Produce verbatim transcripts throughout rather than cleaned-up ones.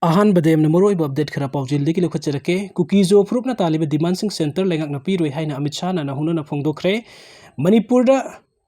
ꯑꯍꯥꯟꯕꯗ ꯌꯥꯝꯅ ꯃꯔꯨꯑꯣꯏꯕ ꯑꯞꯗꯦꯠ ꯈꯔ ꯄꯥꯎꯖꯦꯜꯗꯒꯤ ꯂꯧꯈꯠꯆꯔꯛꯀꯦ꯫ ꯀꯨꯀꯤ ꯖꯣ ꯐꯨꯔꯨꯞꯅ ꯇꯥꯜꯂꯤꯕ ꯗꯤꯃꯥꯟꯁꯤꯡ ꯁꯦꯟꯇꯔ ꯂꯩꯉꯥꯛꯅ ꯄꯤꯔꯣꯏ ꯍꯥꯏꯅ ꯑꯃꯤꯠ ꯁꯥꯍꯅ ꯅꯧꯍꯧꯅꯅ ꯐꯣꯡꯗꯣꯛꯈ꯭ꯔꯦ꯫ ꯃꯅꯤꯄꯨꯔꯗ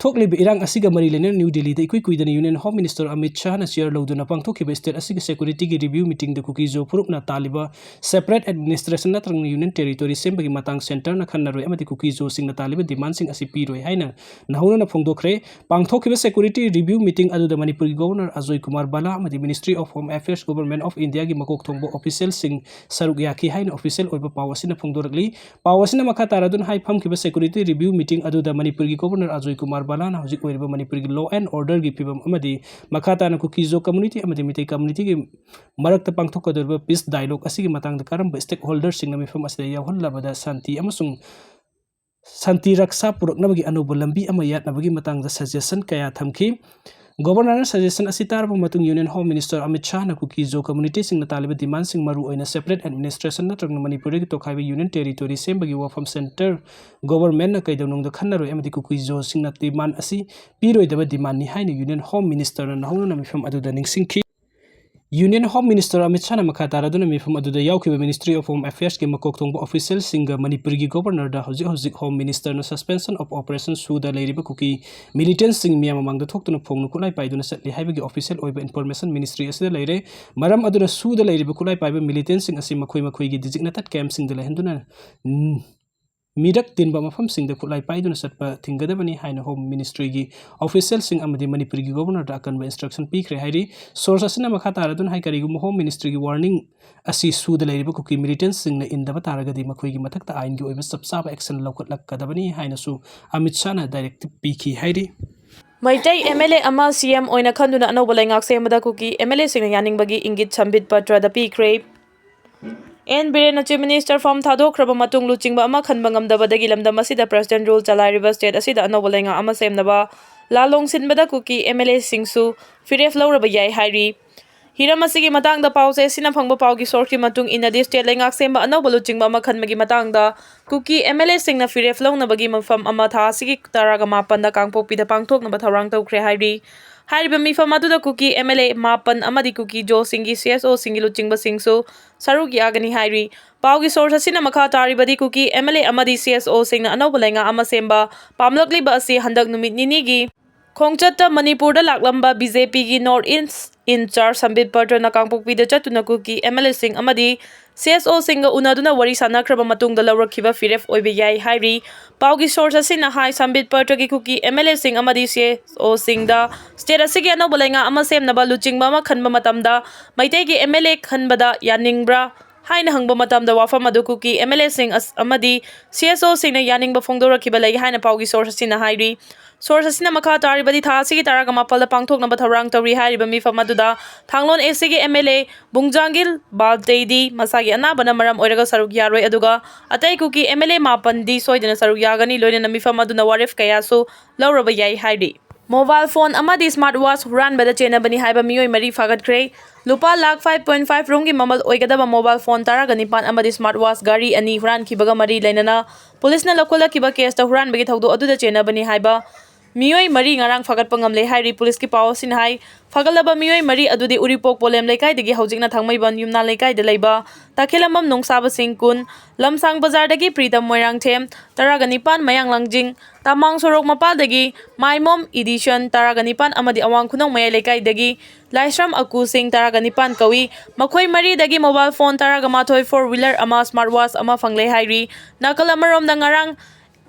ꯊꯣꯛꯂꯤꯕ ꯏꯔꯥꯡ ꯑꯁꯤꯒ ꯃꯔꯤ ꯂꯩꯅꯅ ꯅ꯭ꯌꯨ ꯗꯤꯜꯂꯤꯗ ꯏꯀꯨꯏ ꯀꯨꯏꯗꯅ ꯌꯨꯅꯤꯌꯟ ꯍꯣꯝ ꯃꯤꯅꯤꯁꯇꯔ ꯑꯃꯤꯠ ꯁꯥꯍꯅ ꯆꯤꯌꯔ ꯂꯧꯗꯨꯅ ꯄꯥꯡꯊꯣꯛꯈꯤꯕ ꯁ꯭ꯇꯦꯠ ꯑꯁꯤꯒꯤ ꯁꯦꯀ꯭ꯌꯨꯔꯤꯇꯤꯒꯤ ꯔꯤꯚ꯭ꯌꯨ ꯃꯤꯇꯤꯡꯗ ꯀꯨꯀꯤ ꯖꯣ ꯐꯨꯔꯨꯞꯅ ꯇꯥꯜꯂꯤꯕ ꯁꯦꯄꯔꯦꯠ ꯑꯦꯗꯃꯤꯅꯤꯁꯇ꯭ꯔꯦꯁꯟ ꯅꯠꯇ꯭ꯔꯒ ꯌꯨꯅꯤꯌꯟ ꯇꯦꯔꯤꯇꯣꯔꯤ ꯁꯦꯝꯕꯒꯤ ꯃꯇꯥꯡ ꯁꯦꯟꯇꯔꯅ ꯈꯟꯅꯔꯣꯏ ꯑꯃꯗꯤ ꯀꯨꯀꯤ ꯖꯣꯁꯤꯡꯅ ꯇꯥꯜꯂꯤꯕ ꯗꯤꯃꯥꯟꯁꯤꯡ ꯑꯁꯤ ꯄꯤꯔꯣꯏ ꯍꯥꯏꯅ ꯅꯧꯍꯧꯅꯅ ꯐꯣꯡꯗꯣꯛꯈ꯭ꯔꯦ꯫ ꯄꯥꯡꯊꯣꯛꯈꯤꯕ ꯁꯦꯀ꯭ꯌꯨꯔꯤꯇꯤ ꯔꯤꯚ꯭ꯌꯨ ꯃꯤꯇꯤꯡ ꯑꯗꯨꯗ ꯃꯅꯤꯄꯨꯔꯒꯤ ꯒꯣꯚꯔꯅꯔ ꯑꯖꯣꯏ ꯀꯨꯃꯥꯔ ꯕꯂꯥ ꯑꯃꯗꯤ Ministry of Home Affairs, Government of Indiaꯒꯤ ꯃꯀꯣꯛ ꯊꯣꯡꯕ ꯑꯣꯐꯤꯁꯤꯌꯦꯜꯁꯤꯡ ꯁꯔꯨꯛ ꯌꯥꯈꯤ ꯍꯥꯏꯅ ꯑꯣꯐꯤꯁꯤꯌꯦꯜ ꯑꯣꯏꯕ ꯄꯥꯎ ꯑꯁꯤꯅ ꯐꯣꯡꯗꯣꯔꯛꯂꯤ꯫ ꯄꯥꯎ ꯑꯁꯤꯅ ꯃꯈꯥ ꯇꯥꯔꯗꯨꯅ ꯍꯥꯏ, ꯐꯝꯈꯤꯕ ꯁꯦꯀ꯭ꯌꯨꯔꯤꯇꯤ ꯔꯤꯚ꯭ꯌꯨ ꯃꯤꯇꯤꯡ ꯑꯗꯨꯗ ꯃꯅꯤꯄꯨꯔꯒꯤ ꯒꯣꯚꯔꯅꯔ ꯑꯖꯣꯏ ꯀꯨꯃꯥꯔ ꯕꯂꯥꯅ ꯍꯧꯖꯤꯛ ꯑꯣꯏꯔꯤꯕ ꯃꯅꯤꯄꯨꯔꯒꯤ law and orderꯒꯤ ꯐꯤꯕꯝ ꯑꯃꯗꯤ ꯃꯈꯥ ꯇꯥꯅ ꯀꯨꯀꯤ ꯖꯣ ꯀꯝꯃ꯭ꯌꯨꯅꯤꯇꯤ ꯑꯃꯗꯤ ꯃꯤꯇꯩ ꯀꯝꯃ꯭ꯌꯨꯅꯤꯇꯤꯒꯤ ꯃꯔꯛꯇ ꯄꯥꯡꯊꯣꯛꯀꯗꯧꯔꯤꯕ ꯄꯤꯁ ꯗꯥꯏꯂꯣꯒ ꯑꯁꯤꯒꯤ ꯃꯇꯥꯡꯗ ꯀꯔꯝꯕ ꯁ꯭ꯇꯦꯛꯍꯣꯜꯗꯔꯁꯤꯡꯅ ꯃꯤꯐꯝ ꯑꯁꯤꯗ ꯌꯥꯎꯍꯜꯂꯕꯗ ꯁꯥꯟꯇꯤ ꯑꯃꯁꯨꯡ ꯁꯥꯟꯇꯤ ꯔꯛꯁꯥ ꯄꯨꯔꯛꯅꯕꯒꯤ ꯑꯅꯧꯕ ꯂꯝꯕꯤ ꯑꯃ ꯌꯥꯠꯅꯕꯒꯤ ꯃꯇꯥꯡꯗ ꯁꯖꯦꯁꯟ ꯀꯌꯥ ꯊꯝꯈꯤ꯫ ꯒꯣꯚꯔꯅꯔꯅ ꯁꯖꯦꯁꯟ ꯑꯁꯤ ꯇꯥꯔꯕ ꯃꯇꯨꯡ ꯌꯨꯅꯤꯌꯟ ꯍꯣꯝ ꯃꯤꯅꯤꯁꯇꯔ ꯑꯃꯤꯠ ꯁꯥꯍꯅ ꯀꯨꯀꯤ ꯖꯣ ꯀꯝꯃ꯭ꯌꯨꯅꯤꯇꯤꯁꯤꯡꯅ ꯇꯥꯜꯂꯤꯕ ꯗꯤꯃꯥꯟꯁꯤꯡ, ꯃꯔꯨꯑꯣꯏꯅ ꯁꯦꯄꯔꯦꯠ ꯑꯦꯗꯃꯤꯅꯤꯁꯇ꯭ꯔꯦꯁꯟ ꯅꯠꯇ꯭ꯔꯒꯅ ꯃꯅꯤꯄꯨꯔꯗꯒꯤ ꯇꯣꯈꯥꯏꯕ ꯌꯨꯅꯤꯌꯟ ꯇꯦꯔꯤꯇꯣꯔꯤ ꯁꯦꯝꯕꯒꯤ ꯋꯥꯐꯝ ꯁꯦꯟꯇꯔ ꯒꯣꯚꯔꯅꯃꯦꯟꯠꯅ ꯀꯩꯗꯧꯅꯨꯡꯗ ꯈꯟꯅꯔꯣꯏ ꯑꯃꯗꯤ ꯀꯨꯀꯤ ꯖꯣꯁꯤꯡꯅ ꯗꯤꯃꯥꯟ ꯑꯁꯤ ꯄꯤꯔꯣꯏꯗꯕ ꯗꯤꯃꯥꯟꯅꯤ ꯍꯥꯏꯅ ꯌꯨꯅꯤꯌꯟ ꯍꯣꯝ ꯃꯤꯅꯤꯁꯇꯔꯅ ꯅꯧꯍꯧꯅꯅ ꯃꯤꯐꯝ ꯑꯗꯨꯗ ꯅꯤꯡꯁꯤꯡꯈꯤ꯫ ꯌꯨꯅꯤꯌꯟ ꯍꯣꯝ ꯃꯤꯅꯤꯁꯇꯔ ꯑꯃꯤꯠ ꯁꯥꯍꯅ ꯃꯈꯥ ꯇꯥꯔꯗꯨꯅ ꯃꯤꯐꯝ ꯑꯗꯨꯗ ꯌꯥꯎꯈꯤꯕ Ministry of Home Affairsꯀꯤ ꯃꯀꯣꯛ ꯊꯣꯡꯕ ꯑꯣꯐꯤꯁꯤꯌꯦꯜꯁꯤꯡꯒ ꯃꯅꯤꯄꯨꯔꯒꯤ ꯒꯣꯚꯔꯅꯔꯗ ꯍꯧꯖꯤꯛ ꯍꯧꯖꯤꯛ ꯍꯣꯝ ꯃꯤꯅꯤꯁꯇꯔꯅ suspension of operation ꯁꯨꯗ ꯂꯩꯔꯤꯕ ꯀꯨꯀꯤ ꯃꯤꯂꯤꯇꯦꯟꯠꯁꯤꯡ ꯃꯤꯌꯥꯝ ꯃꯃꯥꯡꯗ ꯊꯣꯛꯇꯨꯅ ꯐꯣꯡꯅ ꯈꯨꯠꯂꯥꯏ ꯄꯥꯏꯗꯨꯅ ꯆꯠꯂꯤ ꯍꯥꯏꯕꯒꯤ ꯑꯣꯐꯤꯁꯤꯌꯦꯜ ꯑꯣꯏꯕ ꯏꯟꯐꯣꯔꯃꯦꯁꯟ ꯃꯤꯅꯤꯁꯇ꯭ꯔꯤ ꯑꯁꯤꯗ ꯂꯩꯔꯦ꯫ ꯃꯔꯝ ꯑꯗꯨꯅ ꯁꯨꯗ ꯂꯩꯔꯤꯕ ꯈꯨꯠꯂꯥꯏ ꯄꯥꯏꯕ ꯃꯤꯂꯤꯇꯦꯟꯠꯁꯤꯡ ꯑꯁꯤ ꯃꯈꯣꯏ ꯃꯈꯣꯏꯒꯤ designated campꯁꯤꯡꯗ ꯂꯩꯍꯟꯗꯨꯅ, ꯎꯝ, ꯃꯤꯔꯛ ꯇꯤꯟꯕ ꯃꯐꯝꯁꯤꯡꯗ ꯈꯨꯠꯂꯥꯏ ꯄꯥꯏꯗꯨꯅ ꯆꯠꯄ ꯊꯤꯡꯒꯗꯕꯅꯤ ꯍꯥꯏꯅ ꯍꯣꯝ ꯃꯤꯅꯤꯁꯇ꯭ꯔꯤꯒꯤ ꯑꯣꯐꯤꯁꯤꯌꯦꯜꯁꯤꯡ ꯑꯃꯗꯤ ꯃꯅꯤꯄꯨꯔꯒꯤ ꯒꯣꯚꯔꯅꯔꯗ ꯑꯀꯟꯕ instruction ꯄꯤꯈ꯭ꯔꯦ ꯍꯥꯏꯔꯤ꯫ ꯁꯣꯔꯁ ꯑꯁꯤꯅ ꯃꯈꯥ ꯇꯥꯔꯗꯨꯅ ꯍꯥꯏ, ꯀꯔꯤꯒꯨꯝꯕ ꯍꯣꯝ ꯃꯤꯅꯤꯁꯇ꯭ꯔꯤꯒꯤ warning ꯑꯁꯤ ꯁꯨꯗ ꯂꯩꯔꯤꯕ ꯀꯨꯀꯤ ꯃꯤꯂꯤꯇꯦꯟꯠꯁꯤꯡꯅ ꯏꯟꯗꯕ ꯇꯥꯔꯒꯗꯤ ꯃꯈꯣꯏꯒꯤ ꯃꯊꯛꯇ ꯑꯥꯏꯟꯒꯤ ꯑꯣꯏꯕ ꯆꯞ ꯆꯥꯕ action ꯂꯧꯈꯠꯂꯛꯀꯗꯕꯅꯤ ꯍꯥꯏꯅꯁꯨ ꯑꯃꯤꯠ ꯁꯥꯍꯅ directive ꯄꯤꯈꯤ ꯍꯥꯏꯔꯤ꯫ ꯃꯩꯇꯩ MLA ꯑꯃ CM ꯑꯣꯏꯅ ꯈꯟꯗꯨꯅ ꯑꯅꯧꯕ ꯂꯩꯉꯥꯛ ꯁꯦꯝꯕꯗ ꯀꯨꯀꯤ MLAꯁꯤꯡꯅ ꯌꯥꯅꯤꯡꯕꯒꯤ ꯏꯪꯒꯤꯠ ꯁꯝꯕꯤꯠ ꯄꯇ꯭ꯔꯗ ꯄꯤꯈ꯭ꯔꯦ꯫ ꯑꯦꯟ ꯕꯤꯔꯦꯟꯅ Chief Minister form ꯊꯥꯗꯣꯛꯈ꯭ꯔꯕ ꯃꯇꯨꯡ ꯂꯨꯆꯤꯡꯕ ꯑꯃ ꯈꯟꯕ ꯉꯝꯗꯕꯗꯒꯤ ꯂꯝꯗꯝ ꯑꯁꯤꯗ President rule ꯆꯂꯥꯏꯔꯤꯕ state ꯑꯁꯤꯗ ꯑꯅꯧꯕ ꯂꯩꯉꯥꯛ ꯑꯃ ꯁꯦꯝꯅꯕ ꯂꯥꯂꯣꯡ ꯁꯤꯟꯕꯗ ꯀꯨꯀꯤ MLAꯁꯤꯡꯁꯨ ꯐꯤꯔꯦꯞ ꯂꯧꯔꯕ ꯌꯥꯏ ꯍꯥꯏꯔꯤ꯫ ꯍꯤꯔꯝ ꯑꯁꯤꯒꯤ ꯃꯇꯥꯡꯗ ꯄꯥꯎ ꯆꯦꯁꯤꯅ ꯐꯪꯕ ꯄꯥꯎꯒꯤ sourceꯀꯤ ꯃꯇꯨꯡ ꯏꯟꯅꯗꯤ, state ꯂꯩꯉꯥꯛ ꯁꯦꯝꯕ ꯑꯅꯧꯕ ꯂꯨꯆꯤꯡꯕ ꯑꯃ ꯈꯟꯕꯒꯤ ꯃꯇꯥꯡꯗ ꯀꯨꯀꯤ MLAꯁꯤꯡꯅ ꯐꯤꯔꯦꯞ ꯂꯧꯅꯕꯒꯤ ꯃꯐꯝ ꯑꯃ ꯊꯥ ꯑꯁꯤꯒꯤ ꯇꯔꯥꯒ ꯃꯥꯄꯟꯗ ꯀꯥꯡꯄꯣꯛꯄꯤꯗ ꯄꯥꯡꯊꯣꯛꯅꯕ ꯊꯧꯔꯥꯡ ꯇꯧꯈ꯭ꯔꯦ ꯍꯥꯏꯔꯤ꯫ ꯍꯥꯏꯔꯤꯕ ꯃꯤꯐꯝ ꯑꯗꯨꯗ ꯀꯨꯀꯤ ꯑꯦꯝ ꯑꯦꯜ ꯑꯦ ꯃꯥꯄꯟ ꯑꯃꯗꯤ ꯀꯨꯀꯤ ꯖꯣꯁꯤꯡꯒꯤ ꯁꯤ ꯑꯦꯁ ꯑꯣꯁꯤꯡꯒꯤ ꯂꯨꯆꯤꯡꯕꯁꯤꯡꯁꯨ ꯁꯔꯨꯛ ꯌꯥꯒꯅꯤ ꯍꯥꯏꯔꯤ꯫ ꯄꯥꯎꯒꯤ ꯁꯣꯔꯁ ꯑꯁꯤꯅ ꯃꯈꯥ ꯇꯥꯔꯤꯕꯗꯤ ꯀꯨꯀꯤ ꯑꯦꯝ ꯑꯦꯜ ꯑꯦ ꯑꯃꯗꯤ ꯁꯤ ꯑꯦꯁ ꯑꯣꯁꯤꯡꯅ ꯑꯅꯧꯕ ꯂꯩꯉꯥꯛ ꯑꯃ ꯁꯦꯝꯕ ꯄꯥꯝꯂꯛꯂꯤꯕ ꯑꯁꯤ ꯍꯟꯗꯛ ꯅꯨꯃꯤꯠ ꯅꯤꯅꯤꯒꯤ ꯈꯣꯡꯆꯠꯇ ꯃꯅꯤꯄꯨꯔꯗ ꯂꯥꯛꯂꯝꯕ ꯕꯤ ꯖꯦ ꯄꯤꯒꯤ ꯅꯣꯔꯠ ꯏꯁ ꯏꯟꯆꯥꯔꯖ ꯁꯝꯕꯤꯠ ꯄꯇ꯭ꯔꯅ ꯀꯥꯡꯄꯣꯛꯄꯤꯗ ꯆꯠꯇꯨꯅ ꯀꯨꯀꯤ ꯑꯦꯝ ꯑꯦꯜ ꯑꯦꯁꯤꯡ ꯑꯃꯗꯤ ꯁꯤ ꯑꯦꯁ ꯑꯣꯁꯤꯡꯒ ꯎꯅꯗꯨꯅ ꯋꯥꯔꯤ ꯁꯥꯟꯅꯈ꯭ꯔꯕ ꯃꯇꯨꯡꯗ ꯂꯧꯔꯛꯈꯤꯕ ꯐꯤꯔꯦꯞ ꯑꯣꯏꯕ ꯌꯥꯏ ꯍꯥꯏꯔꯤ꯫ ꯄꯥꯎꯒꯤ ꯁꯣꯔꯁ ꯑꯁꯤꯅ ꯍꯥꯏ, ꯁꯝꯕꯤꯠ ꯄꯇ꯭ꯔꯒꯤ ꯀꯨꯀꯤ ꯑꯦꯝ ꯑꯦꯜ ꯑꯦꯁꯤꯡ ꯑꯃꯗꯤ ꯁꯤ ꯑꯦꯁ ꯑꯣꯁꯤꯡꯗ ꯁ꯭ꯇꯦꯠ ꯑꯁꯤꯒꯤ ꯑꯅꯧꯕ ꯂꯩꯉꯥꯛ ꯑꯃ ꯁꯦꯝꯅꯕ ꯂꯨꯆꯤꯡꯕ ꯑꯃ ꯈꯟꯕ ꯃꯇꯝꯗ ꯃꯩꯇꯩꯒꯤ ꯑꯦꯝ ꯑꯦꯜ ꯑꯦ ꯈꯟꯕꯗ ꯌꯥꯅꯤꯡꯕ꯭ꯔꯥ ꯍꯥꯏꯅ ꯍꯪꯕ ꯃꯇꯝꯗ ꯋꯥꯐꯝ ꯑꯗꯨ ꯀꯨꯀꯤ ꯑꯦꯝ ꯑꯦꯜ ꯑꯦꯁꯤꯡ ꯑꯁ-, ꯑꯃꯗꯤ ꯁꯤ ꯑꯦꯁ ꯑꯣꯁꯤꯡꯅ ꯌꯥꯅꯤꯡꯕ ꯐꯣꯡꯗꯣꯔꯛꯈꯤꯕ ꯂꯩ ꯍꯥꯏꯅ ꯄꯥꯎꯒꯤ ꯁꯣꯔꯁ ꯑꯁꯤꯅ ꯍꯥꯏꯔꯤ꯫ ꯁꯣꯔꯁ ꯑꯁꯤꯅ ꯃꯈꯥ ꯇꯥꯔꯤꯕꯗꯤ ꯊꯥ ꯑꯁꯤꯒꯤ ꯇꯔꯥꯒ ꯃꯥꯄꯜꯗ ꯄꯥꯡꯊꯣꯛꯅꯕ ꯊꯧꯔꯥꯡ ꯇꯧꯔꯤ ꯍꯥꯏꯔꯤꯕ ꯃꯤꯐꯝ ꯑꯗꯨꯗ ꯊꯥꯡꯂꯣꯟ ꯑꯦ ꯁꯤꯒꯤ ꯑꯦꯝ ꯑꯦꯜ ꯑꯦ ꯕꯨꯡꯖꯥꯡꯒꯤꯜ ꯕꯥꯜꯇꯦꯗꯤ ꯃꯁꯥꯒꯤ ꯑꯅꯥꯕꯅ ꯃꯔꯝ ꯑꯣꯏꯔꯒ ꯁꯔꯨꯛ ꯌꯥꯔꯣꯏ, ꯑꯗꯨꯒ ꯑꯇꯩ ꯀꯨꯀꯤ ꯑꯦꯝ ꯑꯦꯜ ꯑꯦ ꯃꯥꯄꯟꯗꯤ ꯁꯣꯏꯗꯅ ꯁꯔꯨꯛ ꯌꯥꯒꯅꯤ, ꯂꯣꯏꯅꯅ ꯃꯤꯐꯝ ꯑꯗꯨꯅ ꯋꯥꯔꯦꯞ ꯀꯌꯥꯁꯨ ꯂꯧꯔꯕ ꯌꯥꯏ ꯍꯥꯏꯔꯤ꯫ ꯃꯣꯕꯥꯏꯜ ꯐꯣꯟ ꯑꯃꯗꯤ ꯁ꯭ꯃꯥꯔꯠ ꯋꯥꯆ ꯍꯨꯔꯥꯟꯕꯗ ꯆꯦꯟꯅꯕꯅꯤ ꯍꯥꯏꯕ ꯃꯤꯑꯣꯏ ꯃꯔꯤ ꯐꯥꯒꯠꯈ꯭ꯔꯦ꯫ ꯂꯨꯄꯥ ꯂꯥꯈ ꯐꯥꯏꯚ ꯄꯣꯏꯟ ꯐꯥꯏꯚ ꯔꯣꯝꯒꯤ ꯃꯃꯜ ꯑꯣꯏꯒꯗꯕ ꯃꯣꯕꯥꯏꯜ ꯐꯣꯟ ꯇꯔꯥꯒ ꯅꯤꯄꯥꯟ ꯑꯃꯗꯤ ꯁ꯭ꯃꯥꯔꯠ ꯋꯥꯆ ꯘꯔꯤ ꯑꯅꯤ ꯍꯨꯔꯥꯟꯈꯤꯕꯒ ꯃꯔꯤ ꯂꯩꯅꯅ ꯄꯨꯂꯤꯁꯅ ꯂꯧꯈꯠꯂꯛꯈꯤꯕ ꯀꯦꯁꯇ ꯍꯨꯔꯥꯟꯕꯒꯤ ꯊꯧꯗꯣꯛ ꯑꯗꯨꯗ ꯆꯦꯟꯅꯕꯅꯤ ꯍꯥꯏꯕ ꯃꯤꯑꯣꯏ ꯃꯔꯤ ꯉꯔꯥꯡ ꯐꯥꯒꯠꯄ ꯉꯝꯂꯦ ꯍꯥꯏꯔꯤ꯫ ꯄꯨꯂꯤꯁꯀꯤ ꯄꯥꯎ ꯑꯁꯤꯅ ꯍꯥꯏ, ꯐꯥꯒꯠꯂꯕ ꯃꯤꯑꯣꯏ ꯃꯔꯤ ꯑꯗꯨꯗꯤ ꯎꯔꯤꯄꯣꯛ ꯄꯣꯂꯦꯝ ꯂꯩꯀꯥꯏꯗꯒꯤ ꯍꯧꯖꯤꯛꯅ ꯊꯥꯡꯃꯩꯕꯟ ꯌꯨꯝꯅꯥꯝ ꯂꯩꯀꯥꯏꯗ ꯂꯩꯕ ꯇꯈꯦꯂꯝꯕꯝ ꯅꯣꯡꯁꯥꯕꯁꯤꯡ ꯀꯨꯟ, ꯂꯝꯁꯥꯡ ꯕꯖꯥꯔꯗꯒꯤ ꯄ꯭ꯔꯤꯇꯝ ꯃꯣꯏꯔꯥꯡꯊꯦꯝ ꯇꯔꯥꯒ ꯅꯤꯄꯥꯟ, ꯃꯌꯥꯡ ꯂꯥꯡꯖꯤꯡ ꯇꯥꯃꯥꯡ ꯁꯣꯔꯣꯛ ꯃꯄꯥꯜꯗꯒꯤ ꯃꯥꯏꯃꯣꯝ ꯏꯗꯤꯁꯟ ꯇꯔꯥꯒ ꯅꯤꯄꯥꯟ ꯑꯃꯗꯤ ꯑꯋꯥꯡ ꯈꯨꯅꯧ ꯃꯌꯥꯏ ꯂꯩꯀꯥꯏꯗꯒꯤ ꯂꯥꯏꯁ꯭ꯔꯝ ꯑꯀꯨ ꯁꯤꯡ ꯇꯔꯥꯒ ꯅꯤꯄꯥꯟ ꯀꯧꯏ꯫ ꯃꯈꯣꯏ ꯃꯔꯤꯗꯒꯤ ꯃꯣꯕꯥꯏꯜ ꯐꯣꯟ ꯇꯔꯥꯒ ꯃꯥꯊꯣꯏ, ꯐꯣꯔ ꯋꯤꯂꯔ ꯑꯃ, ꯁ꯭ꯃꯥꯔꯠ ꯋꯥꯆ ꯑꯃ ꯐꯪꯂꯦ ꯍꯥꯏꯔꯤ꯫ ꯅꯥꯀꯜ ꯑꯃꯔꯣꯝꯗ ꯉꯔꯥꯡ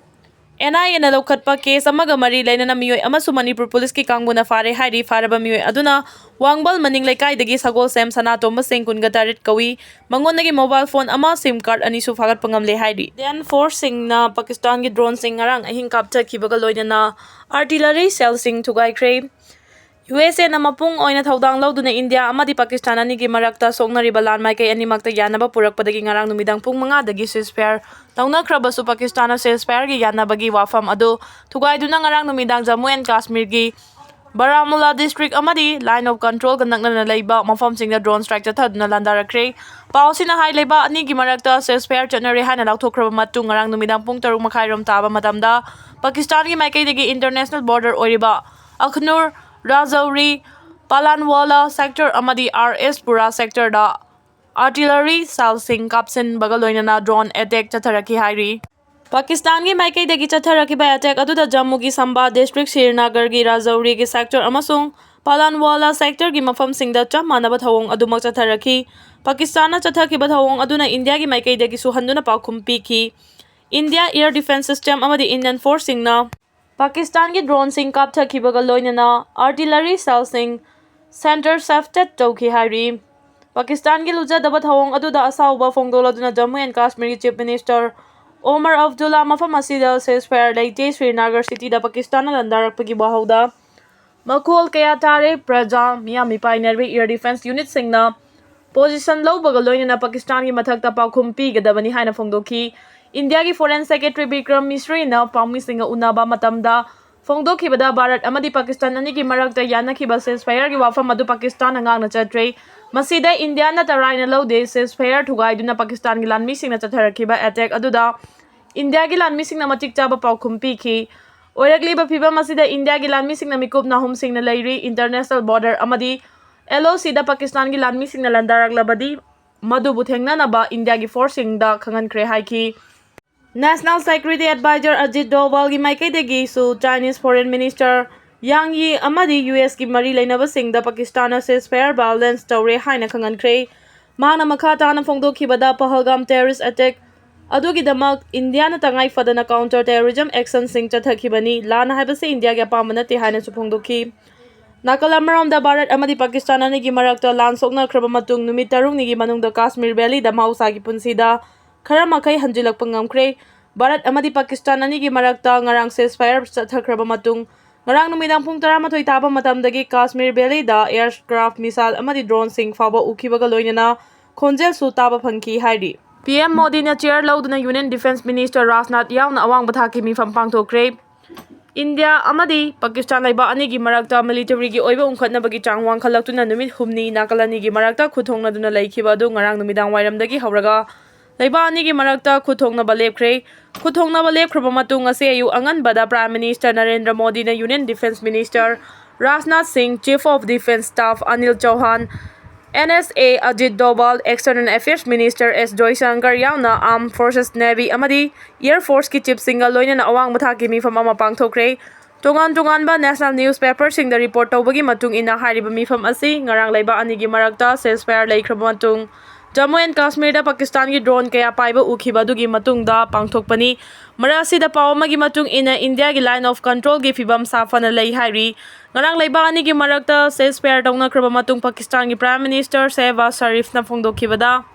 ꯑꯦꯟ ꯑꯥꯏ ꯑꯦꯅ ꯂꯧꯈꯠꯄ ꯀꯦꯁ ꯑꯃꯒ ꯃꯔꯤ ꯂꯩꯅꯅ ꯃꯤꯑꯣꯏ ꯑꯃꯁꯨ ꯃꯅꯤꯄꯨꯔ ꯄꯨꯂꯤꯁꯀꯤ ꯀꯥꯡꯕꯨꯅ ꯐꯥꯔꯦ ꯍꯥꯏꯔꯤ꯫ ꯐꯥꯔꯕ ꯃꯤꯑꯣꯏ ꯑꯗꯨꯅ ꯋꯥꯡꯕꯜ ꯃꯅꯤꯡ ꯂꯩꯀꯥꯏꯗꯒꯤ ꯁꯒꯣꯜꯁꯦꯝ ꯁꯅꯥꯇꯣꯝꯕ ꯁꯤꯡ ꯀꯨꯟꯒ ꯇꯔꯦꯠ ꯀꯧꯏ꯫ ꯃꯉꯣꯟꯗꯒꯤ ꯃꯣꯕꯥꯏꯜ ꯐꯣꯟ ꯑꯃ, ꯁꯤꯝ ꯀꯥꯔꯗ ꯑꯅꯤꯁꯨ ꯐꯥꯒꯠꯄ ꯉꯝꯂꯦ ꯍꯥꯏꯔꯤ꯫ ꯏꯟꯗꯤꯌꯟ ꯐꯣꯔꯁꯁꯤꯡꯅ ꯄꯥꯀꯤꯁꯇꯥꯟꯒꯤ ꯗ꯭ꯔꯣꯟꯁꯤꯡ ꯉꯔꯥꯡ ꯑꯍꯤꯡ ꯀꯥꯞꯊꯈꯤꯕꯒ ꯂꯣꯏꯅꯅ ꯑꯥꯔꯇꯤꯂꯔꯤ ꯁꯦꯜꯁꯤꯡ ꯊꯨꯒꯥꯏꯈ꯭ꯔꯦ꯫ ꯌꯨ ꯑꯦꯁ ꯑꯦꯅ ꯃꯄꯨꯡ ꯑꯣꯏꯅ ꯊꯧꯗꯥꯡ ꯂꯧꯗꯨꯅ ꯏꯟꯗꯤꯌꯥ ꯑꯃꯗꯤ ꯄꯥꯀꯤꯁꯇꯥꯟ ꯑꯅꯤꯒꯤ ꯃꯔꯛꯇ ꯁꯣꯛꯅꯔꯤꯕ ꯂꯥꯟ ꯃꯥꯏꯀꯩ ꯑꯅꯤꯃꯛꯇ ꯌꯥꯅꯕ ꯄꯨꯔꯛꯄꯗꯒꯤ ꯉꯔꯥꯡ ꯅꯨꯃꯤꯗꯥꯡ ꯄꯨꯡ ꯃꯉꯥꯗꯒꯤ ceasefire ꯇꯧꯅꯈ꯭ꯔꯕꯁꯨ ꯄꯥꯀꯤꯁꯇꯥꯟꯅ ceasefire ꯒꯤ ꯌꯥꯅꯕꯒꯤ ꯋꯥꯐꯝ ꯑꯗꯨ ꯊꯨꯒꯥꯏꯗꯨꯅ ꯉꯔꯥꯡ ꯅꯨꯃꯤꯗꯥꯡ ꯖꯝꯃꯨ ꯑꯦꯟ ꯀꯥꯁꯃꯤꯔꯒꯤ ꯕꯥꯔꯥꯃꯨꯂꯥ ꯗꯤꯁꯇ꯭ꯔꯤꯛ ꯑꯃꯗꯤ line of control ꯒ ꯅꯛꯅꯅ ꯂꯩꯕ ꯃꯐꯝꯁꯤꯡꯗ ꯗ꯭ꯔꯣꯟ ꯁ꯭ꯇ꯭ꯔꯥꯏꯛ ꯆꯠꯊꯗꯨꯅ ꯂꯥꯟꯗꯥꯔꯛꯈ꯭ꯔꯦ꯫ ꯄꯥꯎ ꯑꯁꯤꯅ ꯍꯥꯏ, ꯂꯩꯕꯥꯛ ꯑꯅꯤꯒꯤ ꯃꯔꯛꯇ ceasefire ꯆꯠꯅꯔꯦ ꯍꯥꯏꯅ ꯂꯥꯎꯊꯣꯛꯈ꯭ꯔꯕ ꯃꯇꯨꯡ ꯉꯔꯥꯡ ꯅꯨꯃꯤꯗꯥꯡ ꯄꯨꯡ ꯇꯔꯨꯛ ꯃꯈꯥꯏꯔꯣꯝ ꯇꯥꯕ ꯃꯇꯝꯗ ꯄꯥꯀꯤꯁꯇꯥꯟꯒꯤ ꯃꯥꯏꯀꯩꯗꯒꯤ international border ꯑꯣꯏꯔꯤꯕ ꯑꯈꯅꯨꯔ ꯔꯥꯖꯧꯔꯤ, ꯄꯥꯂꯥꯟꯋꯥꯂꯥ sector ꯑꯃꯗꯤ ꯑꯥꯔ ꯑꯦꯁ ꯄꯨꯔꯥ sectorꯗ artillery shellꯁꯤꯡ ꯀꯥꯞꯁꯤꯟꯕꯒ ꯂꯣꯏꯅꯅ drone attack ꯆꯠꯊꯔꯛꯈꯤ ꯍꯥꯏꯔꯤ꯫ ꯄꯥꯀꯤꯁꯇꯥꯟꯒꯤ ꯃꯥꯏꯀꯩꯗꯒꯤ ꯆꯠꯊꯔꯛꯈꯤꯕ attack ꯑꯗꯨꯗ ꯖꯝꯃꯨꯒꯤ ꯁꯝꯕꯥ district, ꯁ꯭ꯔꯤꯅꯒꯔꯒꯤ ꯔꯥꯖꯧꯔꯤꯒꯤ sector ꯑꯃꯁꯨꯡ ꯄꯥꯂꯥꯟꯋꯥꯂꯥ sectorꯒꯤ ꯃꯐꯝꯁꯤꯡꯗ ꯆꯞ ꯃꯥꯟꯅꯕ ꯊꯧꯑꯣꯡ ꯑꯗꯨꯃꯛ ꯆꯠꯊꯔꯛꯈꯤ꯫ ꯄꯥꯀꯤꯁꯇꯥꯟꯅ ꯆꯠꯊꯈꯤꯕ ꯊꯧꯑꯣꯡ ꯑꯗꯨꯅ ꯏꯟꯗꯤꯌꯥꯒꯤ ꯃꯥꯏꯀꯩꯗꯒꯤꯁꯨ ꯍꯟꯗꯨꯅ ꯄꯥꯎꯈꯨꯝ ꯄꯤꯈꯤ꯫ ꯏꯟꯗꯤꯌꯥ air defence system ꯑꯃꯗꯤ Indian forceꯁꯤꯡꯅ ꯄꯥꯀꯤꯁꯇꯥꯟꯒꯤ droneꯁꯤꯡ ꯀꯥꯞꯊꯈꯤꯕꯒ ꯂꯣꯏꯅꯅ artillery shellꯁꯤꯡ centre shafted ꯇꯧꯈꯤ ꯍꯥꯏꯔꯤ꯫ ꯄꯥꯀꯤꯁꯇꯥꯟꯒꯤ ꯂꯨꯖꯗꯕ ꯊꯧꯑꯣꯡ ꯑꯗꯨꯗ ꯑꯁꯥꯎꯕ ꯐꯣꯡꯗꯣꯛꯂꯗꯨꯅ Jammu and ꯀꯥꯁꯃꯤꯔꯒꯤ Chief Minister ꯑꯣꯃꯔ Abdulla ꯃꯐꯝ ꯑꯁꯤꯗ ceasefire ꯂꯩꯇꯦ, ꯁ꯭ꯔꯤꯅꯒꯔ cityꯗ ꯄꯥꯀꯤꯁꯇꯥꯟꯅ ꯂꯥꯟꯗꯥꯔꯛꯄꯒꯤ ꯋꯥꯍꯧꯗ ꯃꯈꯣꯜ ꯀꯌꯥ ꯇꯥꯔꯦ꯫ ꯄ꯭ꯔꯖꯥ ꯃꯤꯌꯥꯝ ꯃꯤꯄꯥꯏꯅꯔꯦ꯫ Air defence unitꯁꯤꯡꯅ position ꯂꯧꯕꯒ ꯂꯣꯏꯅꯅ ꯄꯥꯀꯤꯁꯇꯥꯟꯒꯤ ꯃꯊꯛꯇ ꯄꯥꯎꯈꯨꯝ ꯄꯤꯒꯗꯕꯅꯤ ꯍꯥꯏꯅ ꯐꯣꯡꯗꯣꯛꯈꯤ꯫ ꯏꯟꯗꯤꯌꯥꯒꯤ Foreign Secretary ꯕꯤꯀ꯭ꯔꯝ ꯃꯤꯁ꯭ꯔꯤꯅ ꯄꯥꯎꯃꯤꯁꯤꯡꯒ ꯎꯅꯕ ꯃꯇꯝꯗ ꯐꯣꯡꯗꯣꯛꯈꯤꯕꯗ ꯚꯥꯔꯠ ꯑꯃꯗꯤ ꯄꯥꯀꯤꯁꯇꯥꯟ ꯑꯅꯤꯒꯤ ꯃꯔꯛꯇ ꯌꯥꯅꯈꯤꯕ ceasefireꯒꯤ ꯋꯥꯐꯝ ꯑꯗꯨ ꯄꯥꯀꯤꯁꯇꯥꯟꯅ ꯉꯥꯛꯅ ꯆꯠꯇ꯭ꯔꯦ꯫ ꯃꯁꯤꯗ ꯏꯟꯗꯤꯌꯥꯅ ꯇꯔꯥꯏꯅ ꯂꯧꯗꯦ꯫ Ceasefire ꯊꯨꯒꯥꯏꯗꯨꯅ ꯄꯥꯀꯤꯁꯇꯥꯟꯒꯤ ꯂꯥꯟꯃꯤꯁꯤꯡꯅ ꯆꯠꯊꯔꯛꯈꯤꯕ attack ꯑꯗꯨꯗ ꯏꯟꯗꯤꯌꯥꯒꯤ ꯂꯥꯟꯃꯤꯁꯤꯡꯅ ꯃꯇꯤꯛ ꯆꯥꯕ ꯄꯥꯎꯈꯨꯝ ꯄꯤꯈꯤ꯫ ꯑꯣꯏꯔꯛꯂꯤꯕ ꯐꯤꯚꯝ ꯑꯁꯤꯗ ꯏꯟꯗꯤꯌꯥꯒꯤ ꯂꯥꯟꯃꯤꯁꯤꯡꯅ ꯃꯤꯀꯨꯞ ꯅꯥꯍꯨꯝ ꯁꯤꯡꯅ ꯂꯩꯔꯤ꯫ International border ꯑꯃꯗꯤ L O Cꯗ ꯄꯥꯀꯤꯁꯇꯥꯟꯒꯤ ꯂꯥꯟꯃꯤꯁꯤꯡꯅ ꯂꯥꯟꯗꯥꯔꯛꯂꯕꯗꯤ ꯃꯗꯨꯕꯨ ꯊꯦꯡꯅꯅꯕ ꯏꯟꯗꯤꯌꯥꯒꯤ forceꯁꯤꯡꯗ ꯈꯪꯍꯟꯈ꯭ꯔꯦ ꯍꯥꯏꯈꯤ꯫ National Security Advisor Ajit ꯗꯣꯚꯜꯒꯤ ꯃꯥꯏꯀꯩꯗꯒꯤꯁꯨ Chinese Foreign Minister ꯌꯥꯡ ꯌꯤ ꯑꯃꯗꯤ ꯌꯨ ꯑꯦꯁꯀꯤ ꯃꯔꯤ ꯂꯩꯅꯕꯁꯤꯡꯗ ꯄꯥꯀꯤꯁꯇꯥꯟꯅ ceasefire violence ꯇꯧꯔꯦ ꯍꯥꯏꯅ ꯈꯪꯍꯟꯈ꯭ꯔꯦ꯫ ꯃꯍꯥꯛꯅ ꯃꯈꯥ ꯇꯥꯅ ꯐꯣꯡꯗꯣꯛꯈꯤꯕꯗ ꯄꯍꯜꯒꯥꯝ terrorist attack ꯑꯗꯨꯒꯤꯗꯃꯛ ꯏꯟꯗꯤꯌꯥꯅ ꯇꯉꯥꯏ ꯐꯗꯅ counter terrorism actionꯁꯤꯡ ꯆꯠꯊꯈꯤꯕꯅꯤ꯫ ꯂꯥꯟ ꯍꯥꯏꯕꯁꯤ ꯏꯟꯗꯤꯌꯥꯒꯤ ꯑꯄꯥꯝꯕ ꯅꯠꯇꯦ ꯍꯥꯏꯅꯁꯨ ꯐꯣꯡꯗꯣꯛꯈꯤ꯫ ꯅꯥꯀꯜ ꯑꯃꯔꯣꯝꯗ ꯚꯥꯔꯠ ꯑꯃꯗꯤ ꯄꯥꯀꯤꯁꯇꯥꯟ ꯑꯅꯤꯒꯤ ꯃꯔꯛꯇ ꯂꯥꯟ ꯁꯣꯛꯅꯈ꯭ꯔꯕ ꯃꯇꯨꯡ ꯅꯨꯃꯤꯠ ꯇꯔꯨꯛꯅꯤꯒꯤ ꯃꯅꯨꯡꯗ ꯀꯥꯁꯃꯤꯔ valleyꯗ ꯃꯍꯧꯁꯥꯒꯤ ꯄꯨꯟꯁꯤꯗ ꯈꯔ ꯃꯈꯩ ꯍꯟꯖꯤꯜꯂꯛꯄ ꯉꯝꯈ꯭ꯔꯦ꯫ ꯚꯥꯔꯠ ꯑꯃꯗꯤ ꯄꯥꯀꯤꯁꯇꯥꯟ ꯑꯅꯤꯒꯤ ꯃꯔꯛꯇ ꯉꯔꯥꯡ ceasefire ꯆꯠꯊꯈ꯭ꯔꯕ ꯃꯇꯨꯡ ꯉꯔꯥꯡ ꯅꯨꯃꯤꯗꯥꯡ ꯄꯨꯡ ꯇꯔꯥꯃꯥꯊꯣꯏ ꯇꯥꯕ ꯃꯇꯝꯗꯒꯤ ꯀꯥꯁꯃꯤꯔ valleyꯗ aircraft, missile ꯑꯃꯗꯤ droneꯁꯤꯡ ꯐꯥꯎꯕ ꯎꯈꯤꯕꯒ ꯂꯣꯏꯅꯅ ꯈꯣꯟꯖꯦꯜꯁꯨ ꯇꯥꯕ ꯐꯪꯈꯤ ꯍꯥꯏꯔꯤ꯫ P M ꯃꯣꯗꯤꯅ chair ꯂꯧꯗꯨꯅ Union Defence Minister ꯔꯥꯖꯅꯥꯊ ꯌꯥꯎꯅ ꯑꯋꯥꯡꯕ ꯊꯥꯛꯀꯤ ꯃꯤꯐꯝ ꯄꯥꯡꯊꯣꯛꯈ꯭ꯔꯦ꯫ ꯏꯟꯗꯤꯌꯥ ꯑꯃꯗꯤ ꯄꯥꯀꯤꯁꯇꯥꯟ ꯂꯩꯕꯥꯛ ꯑꯅꯤꯒꯤ ꯃꯔꯛꯇ militaryꯒꯤ ꯑꯣꯏꯕ ꯎꯪꯈꯠꯅꯕꯒꯤ ꯆꯥꯡ ꯋꯥꯡꯈꯠꯂꯛꯇꯨꯅ ꯅꯨꯃꯤꯠ ꯍꯨꯝꯅꯤ ꯅꯥꯀꯜ ꯑꯅꯤꯒꯤ ꯃꯔꯛꯇ ꯈꯨꯠ ꯊꯣꯡꯅꯗꯨꯅ ꯂꯩꯈꯤꯕ ꯑꯗꯨ ꯉꯔꯥꯡ ꯅꯨꯃꯤꯗꯥꯡ ꯋꯥꯏꯔꯝꯗꯒꯤ ꯍꯧꯔꯒ ꯂꯩꯕꯥꯛ ꯑꯅꯤꯒꯤ ꯃꯔꯛꯇ ꯈꯨꯠ ꯊꯣꯡꯅꯕ ꯂꯦꯞꯈ꯭ꯔꯦ꯫ ꯈꯨꯠ ꯊꯣꯡꯅꯕ ꯂꯦꯞꯈ꯭ꯔꯕ ꯃꯇꯨꯡ ꯉꯁꯤ ꯑꯌꯨꯛ ꯑꯉꯟꯕꯗ Prime Minister ꯅꯔꯦꯟꯗ꯭ꯔ ꯃꯣꯗꯤꯅ Union Defence Minister ꯔꯥꯖꯅꯥꯊ ꯁꯤꯡ, Chief of Defence Staff Anil ꯆꯧꯍꯥꯟ, NSA Ajit Doval, External Affairs Minister S Jaishankar ꯌꯥꯎꯅ Armed Forces, Navy ꯑꯃꯗꯤ Air Forceꯀꯤ chiefꯁꯤꯡꯒ ꯂꯣꯏꯅꯅ ꯑꯋꯥꯡꯕ ꯊꯥꯛꯀꯤ ꯃꯤꯐꯝ ꯑꯃ ꯄꯥꯡꯊꯣꯛꯈ꯭ꯔꯦ꯫ ꯇꯣꯉꯥꯟ ꯇꯣꯉꯥꯟꯕ national newspaperꯁꯤꯡꯗ report ꯇꯧꯕꯒꯤ ꯃꯇꯨꯡ ꯏꯟꯅ, ꯍꯥꯏꯔꯤꯕ ꯃꯤꯐꯝ ꯑꯁꯤ ꯉꯔꯥꯡ ꯂꯩꯕꯥꯛ ꯑꯅꯤꯒꯤ ꯃꯔꯛꯇ ceasefire ꯂꯩꯈ꯭ꯔꯕ ꯃꯇꯨꯡ, ꯖꯝꯃꯨ ꯑꯦꯟ ꯀꯥꯁꯃꯤꯔꯗ ꯄꯥꯀꯤꯁꯇꯥꯟꯒꯤ drone ꯀꯌꯥ ꯄꯥꯏꯕ ꯎꯈꯤꯕ ꯑꯗꯨꯒꯤ ꯃꯇꯨꯡꯗ ꯄꯥꯡꯊꯣꯛꯄꯅꯤ꯫ ꯃꯔꯛ ꯑꯁꯤꯗ ꯄꯥꯎ ꯑꯃꯒꯤ ꯃꯇꯨꯡ ꯏꯟꯅ, ꯏꯟꯗꯤꯌꯥꯒꯤ line of controlꯒꯤ ꯐꯤꯕꯝ ꯁꯥꯐꯅ ꯂꯩ ꯍꯥꯏꯔꯤ꯫ ꯉꯔꯥꯡ ꯂꯩꯕꯥꯛ ꯑꯅꯤꯒꯤ ꯃꯔꯛꯇ ceasefire ꯇꯧꯅꯈ꯭ꯔꯕ ꯃꯇꯨꯡ, ꯄꯥꯀꯤꯁꯇꯥꯟꯒꯤ Prime Minister ꯁꯦꯍꯕꯥꯖ ꯁꯔꯤꯐꯅ ꯐꯣꯡꯗꯣꯛꯈꯤꯕꯗ,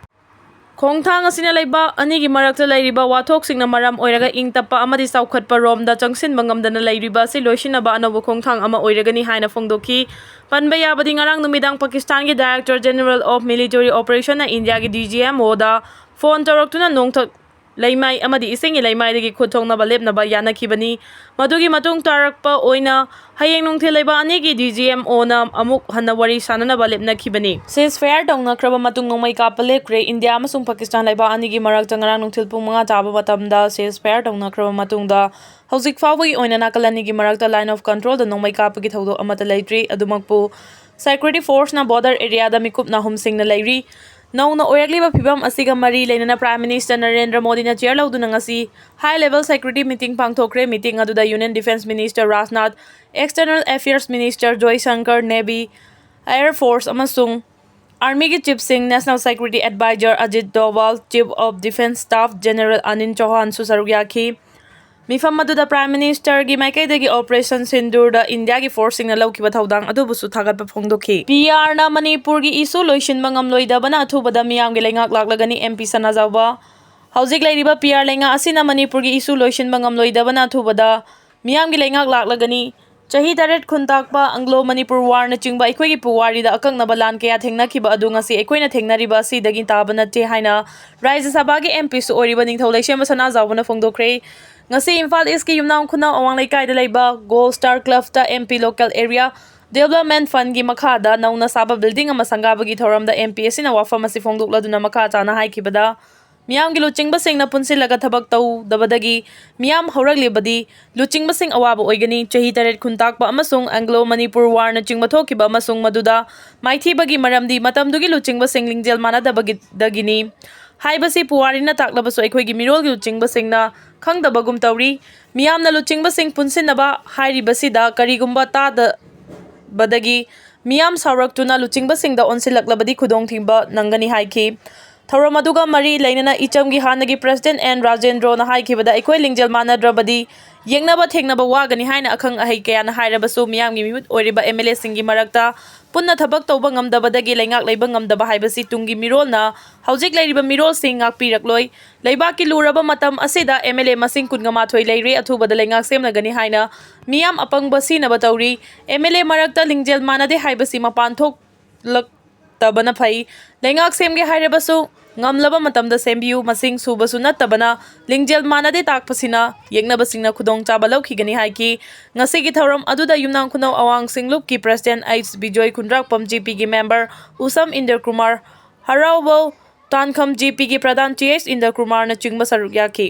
ꯈꯣꯡꯊꯥꯡ ꯑꯁꯤꯅ ꯂꯩꯕꯥꯛ ꯑꯅꯤꯒꯤ ꯃꯔꯛꯇ ꯂꯩꯔꯤꯕ ꯋꯥꯊꯣꯛꯁꯤꯡꯅ ꯃꯔꯝ ꯑꯣꯏꯔꯒ ꯏꯪ ꯇꯞꯄ ꯑꯃꯗꯤ ꯆꯥꯎꯈꯠꯄ ꯔꯣꯝꯗ ꯆꯪꯁꯤꯟꯕ ꯉꯝꯗꯅ ꯂꯩꯔꯤꯕ ꯑꯁꯤ ꯂꯣꯏꯁꯤꯟꯅꯕ ꯑꯅꯧꯕ ꯈꯣꯡꯊꯥꯡ ꯑꯃ ꯑꯣꯏꯔꯒꯅꯤ ꯍꯥꯏꯅ ꯐꯣꯡꯗꯣꯛꯈꯤ꯫ ꯄꯟꯕ ꯌꯥꯕꯗꯤ, ꯉꯔꯥꯡ ꯅꯨꯃꯤꯗꯥꯡ ꯄꯥꯀꯤꯁꯇꯥꯟꯒꯤ Director General of Military Operationꯅ ꯏꯟꯗꯤꯌꯥꯒꯤ DGMOꯗ phone ꯇꯧꯔꯛꯇꯨꯅ ꯅꯣꯡꯊꯛ ꯂꯩꯃꯥꯏ ꯑꯃꯗꯤ ꯏꯁꯤꯡꯒꯤ ꯂꯩꯃꯥꯏꯗꯒꯤ ꯈꯨꯠ ꯊꯣꯛꯅꯕ ꯂꯦꯞꯅꯕ ꯌꯥꯅꯈꯤꯕꯅꯤ꯫ ꯃꯗꯨꯒꯤ ꯃꯇꯨꯡ ꯇꯥꯔꯛꯄ ꯑꯣꯏꯅ ꯍꯌꯦꯡ ꯅꯨꯡꯊꯤꯜ ꯂꯩꯕꯥꯛ ꯑꯅꯤꯒꯤ DGMOꯅ ꯑꯃꯨꯛ ꯍꯟꯅ ꯋꯥꯔꯤ ꯁꯥꯅꯅꯕ ꯂꯦꯞꯅꯈꯤꯕꯅꯤ꯫ Ceasefire ꯇꯧꯅꯈ꯭ꯔꯕ ꯃꯇꯨꯡ ꯅꯣꯡꯃꯩ ꯀꯥꯞꯄ ꯂꯦꯞꯈ꯭ꯔꯦ꯫ ꯏꯟꯗꯤꯌꯥ ꯑꯃꯁꯨꯡ ꯄꯥꯀꯤꯁꯇꯥꯟ ꯂꯩꯕꯥꯛ ꯑꯅꯤꯒꯤ ꯃꯔꯛꯇ ꯉꯔꯥꯡ ꯅꯨꯡꯊꯤꯜ ꯄꯨꯡ ꯃꯉꯥ ꯇꯥꯕ ꯃꯇꯝꯗ ceasefire ꯇꯧꯅꯈ꯭ꯔꯕ ꯃꯇꯨꯡꯗ, ꯍꯧꯖꯤꯛ ꯐꯥꯎꯕꯒꯤ ꯑꯣꯏꯅ ꯅꯥꯀꯜ ꯑꯅꯤꯒꯤ ꯃꯔꯛꯇ line of controlꯗ ꯅꯣꯡꯃꯩ ꯀꯥꯞꯄꯒꯤ ꯊꯧꯗꯣꯛ ꯑꯃꯠꯇ ꯂꯩꯇ꯭ꯔꯤ꯫ ꯑꯗꯨꯃꯛꯄꯨ, security forceꯅ border areaꯗ ꯃꯤꯀꯨꯞ ꯅꯥꯍꯨꯝ ꯁꯤꯡꯅ ꯂꯩꯔꯤ꯫ ꯅꯧꯅ ꯑꯣꯏꯔꯛꯂꯤꯕ ꯐꯤꯕꯝ ꯑꯁꯤꯒ ꯃꯔꯤ ꯂꯩꯅꯅ Prime Minister ꯅꯔꯦꯟꯗ꯭ꯔ ꯃꯣꯗꯤꯅ chair ꯂꯧꯗꯨꯅ ꯉꯁꯤ high level security meeting ꯄꯥꯡꯊꯣꯛꯈ꯭ꯔꯦ꯫ Meeting ꯑꯗꯨꯗ Union Defence Minister Rajnath, External Affairs Minister ꯖꯣꯏꯁꯪꯀꯔ, Navy, Air Force ꯑꯃꯁꯨꯡ Armyꯒꯤ chiefꯁꯤꯡ, National Security Advisor Ajit Doval, Chief of Defence Staff General Anil ꯆꯧꯍꯥꯟꯁꯨ ꯁꯔꯨꯛ ꯌꯥꯈꯤ꯫ ꯃꯤꯐꯝ ꯑꯗꯨꯗ Prime Ministerꯒꯤ ꯃꯥꯏꯀꯩꯗꯒꯤ Operation ꯁꯤꯟꯗꯨꯔꯗ ꯏꯟꯗꯤꯌꯥꯒꯤ forceꯁꯤꯡꯅ ꯂꯧꯈꯤꯕ ꯊꯧꯗꯥꯡ ꯑꯗꯨꯕꯨꯁꯨ ꯊꯥꯒꯠꯄ ꯐꯣꯡꯗꯣꯛꯈꯤ꯫ PRꯅ ꯃꯅꯤꯄꯨꯔꯒꯤ issue ꯂꯣꯏꯁꯤꯟꯕ ꯉꯝꯂꯣꯏꯗꯕꯅ ꯑꯊꯨꯕꯗ ꯃꯤꯌꯥꯝꯒꯤ ꯂꯩꯉꯥꯛ ꯂꯥꯛꯂꯒꯅꯤ, MP ꯁꯅꯥꯖꯥꯎꯕ꯫ ꯍꯧꯖꯤꯛ ꯂꯩꯔꯤꯕ PR ꯂꯩꯉꯥꯛ ꯑꯁꯤꯅ ꯃꯅꯤꯄꯨꯔꯒꯤ issue ꯂꯣꯏꯁꯤꯟꯕ ꯉꯝꯂꯣꯏꯗꯕꯅ ꯑꯊꯨꯕꯗ ꯃꯤꯌꯥꯝꯒꯤ ꯂꯩꯉꯥꯛ ꯂꯥꯛꯂꯒꯅꯤ꯫ ꯆꯍꯤ ꯇꯔꯦꯠ ꯈꯨꯟꯇꯥꯛꯄ Anglo Manipur Warꯅꯆꯤꯡꯕ ꯑꯩꯈꯣꯏꯒꯤ ꯄꯨꯋꯥꯔꯤꯗ ꯑꯀꯛꯅꯕ ꯂꯥꯟ ꯀꯌꯥ ꯊꯦꯡꯅꯈꯤꯕ ꯑꯗꯨ ꯉꯁꯤ ꯑꯩꯈꯣꯏꯅ ꯊꯦꯡꯅꯔꯤꯕ ꯑꯁꯤꯗꯒꯤ ꯇꯥꯕ ꯅꯠꯇꯦ ꯍꯥꯏꯅ ꯔꯥꯖ꯭ꯌ ꯁꯚꯥꯒꯤ MPꯁꯨ ꯑꯣꯏꯔꯤꯕ ꯅꯤꯡꯊꯧ ꯂꯩꯁꯦꯝꯕ ꯁꯅꯥꯖꯥꯎꯕꯅ ꯐꯣꯡꯗꯣꯛꯈ꯭ꯔꯦ꯫ ꯉꯁꯤ ꯏꯝꯐꯥꯜ Eastꯀꯤ ꯌꯨꯝꯅꯥꯝ ꯈꯨꯅꯧ ꯑꯋꯥꯡ ꯂꯩꯀꯥꯏꯗ ꯂꯩꯕ Gold Star Clubꯇ MP Local Area Development Fundꯀꯤ ꯃꯈꯥꯗ ꯅꯧꯅ ꯁꯥꯕ building ꯑꯃ ꯁꯪꯒꯥꯕꯒꯤ ꯊꯧꯔꯝꯗ MP ꯑꯁꯤꯅ ꯋꯥꯐꯝ ꯑꯁꯤ ꯐꯣꯡꯗꯣꯛꯂꯗꯨꯅ ꯃꯈꯥ ꯇꯥꯅ ꯍꯥꯏꯈꯤꯕꯗ, ꯃꯤꯌꯥꯝꯒꯤ ꯂꯨꯆꯤꯡꯕꯁꯤꯡꯅ ꯄꯨꯟꯁꯤꯜꯂꯒ ꯊꯕꯛ ꯇꯧꯗꯕꯗꯒꯤ ꯃꯤꯌꯥꯝ ꯍꯧꯔꯛꯂꯤꯕꯗꯤ ꯂꯨꯆꯤꯡꯕꯁꯤꯡ ꯑꯋꯥꯕ ꯑꯣꯏꯒꯅꯤ꯫ ꯆꯍꯤ ꯇꯔꯦꯠ ꯈꯨꯟꯇꯥꯛꯄ ꯑꯃꯁꯨꯡ ꯑꯦꯡꯒ꯭ꯂꯣ ꯃꯅꯤꯄꯨꯔ ꯋꯥꯔꯅꯆꯤꯡꯕ ꯊꯣꯛꯈꯤꯕ ꯑꯃꯁꯨꯡ ꯃꯗꯨꯗ ꯃꯥꯏꯊꯤꯕꯒꯤ ꯃꯔꯝꯗꯤ ꯃꯇꯝꯗꯨꯒꯤ ꯂꯨꯆꯤꯡꯕꯁꯤꯡ ꯂꯤꯡꯖꯦꯜ ꯃꯥꯟꯅꯗꯕꯒꯤꯗꯒꯤꯅꯤ ꯍꯥꯏꯕꯁꯤ ꯄꯨꯋꯥꯔꯤꯅ ꯇꯥꯛꯂꯕꯁꯨ ꯑꯩꯈꯣꯏꯒꯤ ꯃꯤꯔꯣꯜꯒꯤ ꯂꯨꯆꯤꯡꯕꯁꯤꯡꯅ ꯈꯪꯗꯕꯒꯨꯝ ꯇꯧꯔꯤ꯫ ꯃꯤꯌꯥꯝꯅ ꯂꯨꯆꯤꯡꯕꯁꯤꯡ ꯄꯨꯟꯁꯤꯟꯅꯕ ꯍꯥꯏꯔꯤꯕꯁꯤꯗ ꯀꯔꯤꯒꯨꯝꯕ ꯇꯥꯗꯕꯗꯒꯤ ꯃꯤꯌꯥꯝ ꯁꯥꯎꯔꯛꯇꯨꯅ ꯂꯨꯆꯤꯡꯕꯁꯤꯡꯗ ꯑꯣꯟꯁꯤꯜꯂꯛꯂꯕꯗꯤ ꯈꯨꯗꯣꯡꯊꯤꯕ ꯅꯪꯒꯅꯤ ꯍꯥꯏꯈꯤ꯫ ꯊꯧꯔꯝ ꯑꯗꯨꯒ ꯃꯔꯤ ꯂꯩꯅꯅ ꯏꯆꯝꯒꯤ ꯍꯥꯟꯅꯒꯤ ꯄ꯭ꯔꯁꯤꯗꯦꯟ ꯑꯦꯟ ꯔꯥꯖꯦꯟꯗ꯭ꯔꯣꯅ ꯍꯥꯏꯈꯤꯕꯗ ꯑꯩꯈꯣꯏ ꯂꯤꯡꯖꯦꯜ ꯃꯥꯟꯅꯗ꯭ꯔꯕꯗꯤ ꯌꯦꯡꯅꯕ ꯊꯦꯡꯅꯕ ꯋꯥꯒꯅꯤ ꯍꯥꯏꯅ ꯑꯈꯪ ꯑꯍꯩ ꯀꯌꯥꯅ ꯍꯥꯏꯔꯕꯁꯨ ꯃꯤꯌꯥꯝꯒꯤ ꯃꯤꯍꯨꯠ ꯑꯣꯏꯔꯤꯕ ꯑꯦꯝ ꯑꯦꯜ ꯑꯦꯁꯤꯡꯒꯤ ꯃꯔꯛꯇ ꯄꯨꯟꯅ ꯊꯕꯛ ꯇꯧꯕ ꯉꯝꯗꯕꯗꯒꯤ ꯂꯩꯉꯥꯛ ꯂꯩꯕ ꯉꯝꯗꯕ ꯍꯥꯏꯕꯁꯤ ꯇꯨꯡꯒꯤ ꯃꯤꯔꯣꯜꯅ ꯍꯧꯖꯤꯛ ꯂꯩꯔꯤꯕ ꯃꯤꯔꯣꯜꯁꯤꯡ ꯉꯥꯛꯄꯤꯔꯛꯂꯣꯏ꯫ ꯂꯩꯕꯥꯛꯀꯤ ꯂꯨꯔꯕ ꯃꯇꯝ ꯑꯁꯤꯗ ꯑꯦꯝ ꯑꯦꯜ ꯑꯦ ꯃꯁꯤꯡ ꯀꯨꯟꯒ ꯃꯥꯊꯣꯏ ꯂꯩꯔꯦ꯫ ꯑꯊꯨꯕꯗ ꯂꯩꯉꯥꯛ ꯁꯦꯝꯂꯒꯅꯤ ꯍꯥꯏꯅ ꯃꯤꯌꯥꯝ ꯑꯄꯪꯕ ꯁꯤꯅꯕ ꯇꯧꯔꯤ꯫ ꯑꯦꯝ ꯑꯦꯜ ꯑꯦ ꯃꯔꯛꯇ ꯂꯤꯡꯖꯦꯜ ꯃꯥꯟꯅꯗꯦ ꯍꯥꯏꯕꯁꯤ ꯃꯄꯥꯟ ꯊꯣꯛꯂꯛꯇꯕꯅ ꯐꯩ꯫ ꯂꯩꯉꯥꯛ ꯁꯦꯝꯒꯦ ꯍꯥꯏꯔꯕꯁꯨ ꯉꯝꯂꯕ ꯃꯇꯝꯗ ꯁꯦꯝꯕꯤꯌꯨ꯫ ꯃꯁꯤꯡ ꯁꯨꯕꯁꯨ ꯅꯠꯇꯕꯅ ꯂꯤꯡꯖꯦꯜ ꯃꯥꯟꯅꯗꯦ ꯇꯥꯛꯄꯁꯤꯅ ꯌꯦꯛꯅꯕꯁꯤꯡꯅ ꯈꯨꯗꯣꯡꯆꯥꯕ ꯂꯧꯈꯤꯒꯅꯤ ꯍꯥꯏꯈꯤ꯫ ꯉꯁꯤꯒꯤ ꯊꯧꯔꯝ ꯑꯗꯨꯗ ꯌꯨꯝꯅꯥꯝ ꯈꯨꯅꯧ ꯑꯋꯥꯡ ꯁꯤꯡꯂꯨꯞꯀꯤ ꯄ꯭ꯔꯁꯤꯗꯦꯟ ꯑꯩꯆ ꯕꯤꯖꯣꯏ ꯈꯨꯟꯗ꯭ꯔꯥꯛꯄꯝ ꯖꯤ ꯄꯤꯒꯤ ꯃꯦꯝꯕꯔ ꯎꯁꯝ ꯏꯟꯗ꯭ꯔ ꯀꯨꯃꯥꯔ, ꯍꯔꯥꯎꯕꯧ ꯇꯥꯟꯈꯝ ꯖꯤ ꯄꯤꯒꯤ ꯄ꯭ꯔꯙꯥꯟ ꯇꯤ ꯑꯩꯆ ꯏꯟꯗ꯭ꯔ ꯀꯨꯃꯥꯔꯅꯆꯤꯡꯕ ꯁꯔꯨꯛ ꯌꯥꯈꯤ꯫